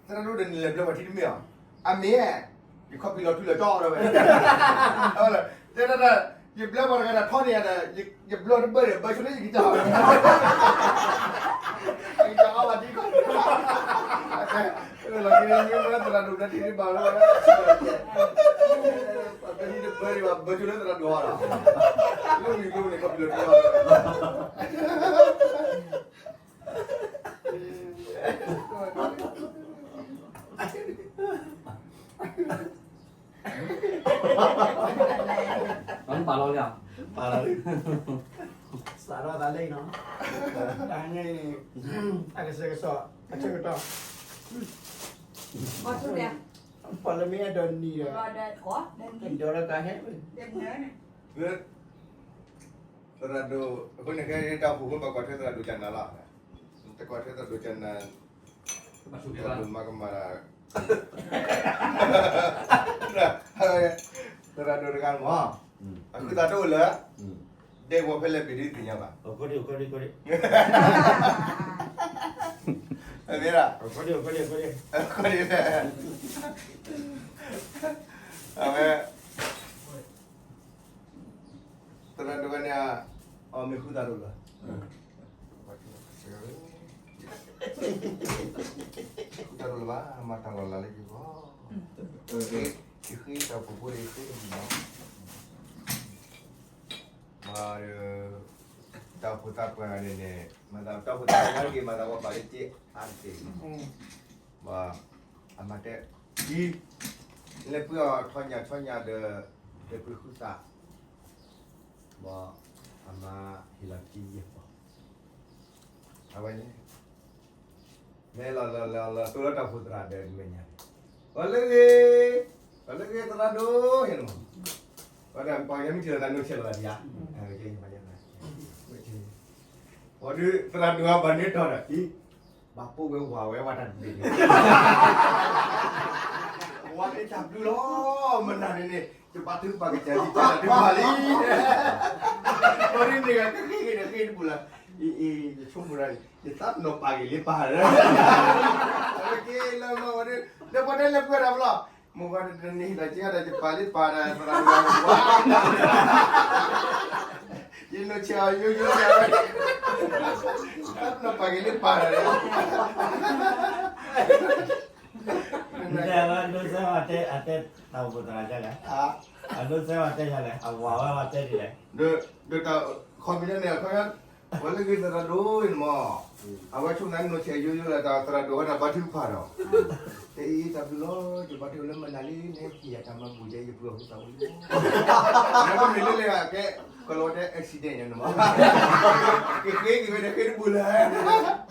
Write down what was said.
သရၣ်ဒိၣ်ဒီးနလဲၤဘျၢပှၤထံတမ့ၢ်အီၤ, အမ့ၢ်, ယခီၣ်ဖံးလီၤထူလီၤတီဒီးဝဲ, တဲဒၣ်, ယဘျၢပှၤတဂၤဒီးထီၣ်န့ၢ်ယၤဒီး, ယဘျၢတဘၢဒီး ဘၢဆိလၢယကစၢ်အီၤ, ယကစၢ်အီၤဘၣ်ဒ်ခီၣ်, လီၤက့ၤမ့ၢ်သရၣ်ဒိၣ်ဘျၢထံတဘၣ်လီၤ, ဘျၢထံတဘၢဒံးဘၣ် ဘၢဆိလၢသရၣ်ဒိၣ်အီၤဒီး, လၢမံၤကျိန့ၣ် ခီၣ်ဖံးလီၤထူလီၤတီ ပာ်လီၤလံ, ပာ်လီၤလံ, စးထီၣ်သးလၢအံၤနီၤ, တၢ်ဟဲန့ၣ်, အကစၢၢ်ကစီၣ်, အဆၢကတီၢ်, ပှၤလၢမ့ၢ်အဲၣ်ဒိးနံၤဒီး, ဒီးတၢ်ဟဲ, သရၣ်ဒိၣ်, အဃိန့ၣ်ခဲအံၤတၢ်အိၣ်ဖှိၣ်ဖိဘၣ်ကွၢ်ထွဲသရၣ်ဒိၣ်ကနၤလီၤ, တကွၢ်ထွဲသရၣ်ဒိၣ်ကနၤ, သရၣ်ဒိၣ်မၤကမၣ်တၢ်, သရၣ်ဒိၣ်တဂၤမ့ၢ်, အဃုသးတအိၣ်လၢ, ဒဲကဝီၤဖဲလဲၣ်ပ့ၤဒုးသ့ၣ်ညါဘၣ်, အမ့ၢ်ဒၣ်, အဝဲ သရၣ်ဒိၣ်ဝဲန့ၣ်, အမ့ၢ်ဃုသးဒိၣ်လၢၤ, ဃုသးဒိၣ်လၢၤဘၣ် မၤတၢ်လီၤလးလၢယဂီၢ်, ယဃ့တၢ်အိၣ်ဖှိၣ်ဖိဒီးယဃ့တၢ်မၤ, မၤ, တၢ်အိၣ်ဖှိၣ်သးပှၢ်ဂၤန့ၣ်န့ၣ်, မၤသးတၢ်အိၣ်ဖှိၣ်သးပှၢ်ဂၤက့ၤ မၤသးဝဲပာ်လၢက့အါတက့ၢ်, ဘၣ်, အမၤတဲ, ဒ်, လဲၤပှ့ၤအီၤထီၣ်ညၣ်ထီၣ်ညၣ်ဒီး, လဲၤပှ့ၤဃုသး, ဘၣ်, အမၤဟ့ၣ်လီၤတက့ၢ်ယဲၢ်ပီၢ်, အဝဲန့ၣ် မ့ၢ်လီၤလီၤလီၤလီၤလီၤ သိလၢတၢ်အိၣ်ဖှိၣ်သရၣ်ဒီးမဲာ်ညါ, ပှၤလၢဂ့ၤ, ပှၤလၢဂ့ၤသရၣ်ဒိၣ်ဟဲလီၤ, ပှၤဒီးပှၤကညီမ့ၢ်ထံၣ်လိာ်သးနိဆဲးလိာ်သးဒံးဧါ, ပှၤဒုးသရၣ်ဒိၣ်ဟးဘၣ်န့ၣ်တီၢ်ဒီး, ဘၣ်ပိာ်ဝဲဝၤဝဲဝဲတၢ်တဘ့ၣ်န့ၣ်, ဝၤန့ၣ်တၢ်ဘျုးလီၤ, မနၤန့ၣ်န့ၣ် ယဘၣ်ထုကဖၣ်ကစၢ်ယတၢ်ထုကဖၣ်လံ, ပှၤဒုးန့ၣ်ဂၤကဃ့က့ၤန့ၣ်ဃ့တပူၤလၢ, အံၤအံၤ ယဆိကမိၣ်ဒီး, ယသးနီၢ်ပာ်က့ၤလံပၢ်လၢ, အဝဲက့ၤလၢမၤဝဲဒၣ်, ဒီးပှၤတဲလဲၤပှ့ၤတၢ်ပလီၢ်, မ့ၢ်ဝဲတန့ၢ်ဒီးက့ၤဒီးယပာ်လံပၢ်ဒီးသရၣ်ဒိၣ်ဝဲ, ယနိဆဲးအီၤယိယိဆဲးဝဲ, သးနီၢ်ပာ်က့ၤလံပၢ်ဒီး, တဲဝဲဒိးစဲဝဲတဲ အတဲတၢ်အိၣ်ဖှိၣ်သရၣ်ဒ်လဲၣ်, အဒိးစဲဝဲတဲဒ်လဲၣ် အဝၤဝဲဝဲတဲဒ်လဲၣ်, ဒီးတၢ်ခီပညီန့ၣ် အခီပညီ, ပှၤလၢဂ့ၤသရၣ်ဒိၣ်အံၤန့ၣ်မး, အဝဲဆိကမိၣ်နိဆဲးယိယိလၢတၢ်သရၣ်ဒိၣ်ဝဲဒၣ်ဘါထုကဖၣ်ဒီး, တအံၤတၢ်ဘျုးလီၤ ယဘါထုကဖၣ်လၢမနၤလံ နဟဲက့ၤယၤတၢ်မၤဘူၣ်ယဲ ယပှ့ၤအီၤဃုသးဝံၤလံ, နကမ့ၢ်လၢလဲၣ်ကဲ, ကလီၤတဲ accident ညါန့ၣ်မး, ကဃ့က့ၤဝဲဒီးဃ့တဘူၣ်လၢၤ